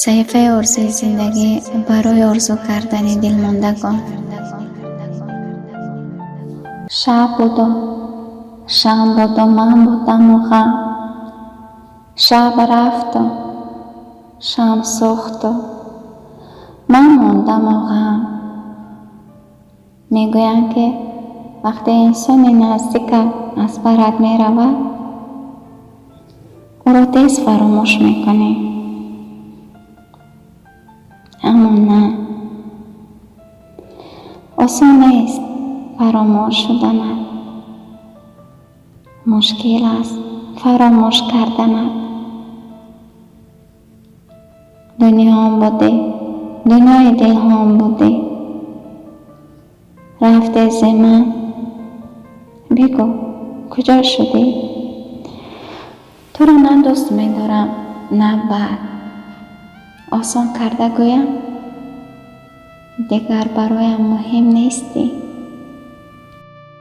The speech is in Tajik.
Саҳифаи орзуи зиндагӣ барои орзу кардани дилмондагон. Шаб буду шам буду ман будаму ғам. Шаб рафту шам сӯхту ман мондаму ғам. Мегӯянд, ки вақте инсони наздикат аз барат меравад, ӯро тез фаромӯш мекунӣ. Аммо на, осон нест фаромӯш шуданат, мушкил аст фаромӯш карданат. Дунём будӣ, дунёи дилҳом будӣ, рафте зи ман, бигӯ, куҷо шудӣ? Туро на дӯст медорам, на бад. Осон карда гӯям, дигар бароям муҳим нестӣ.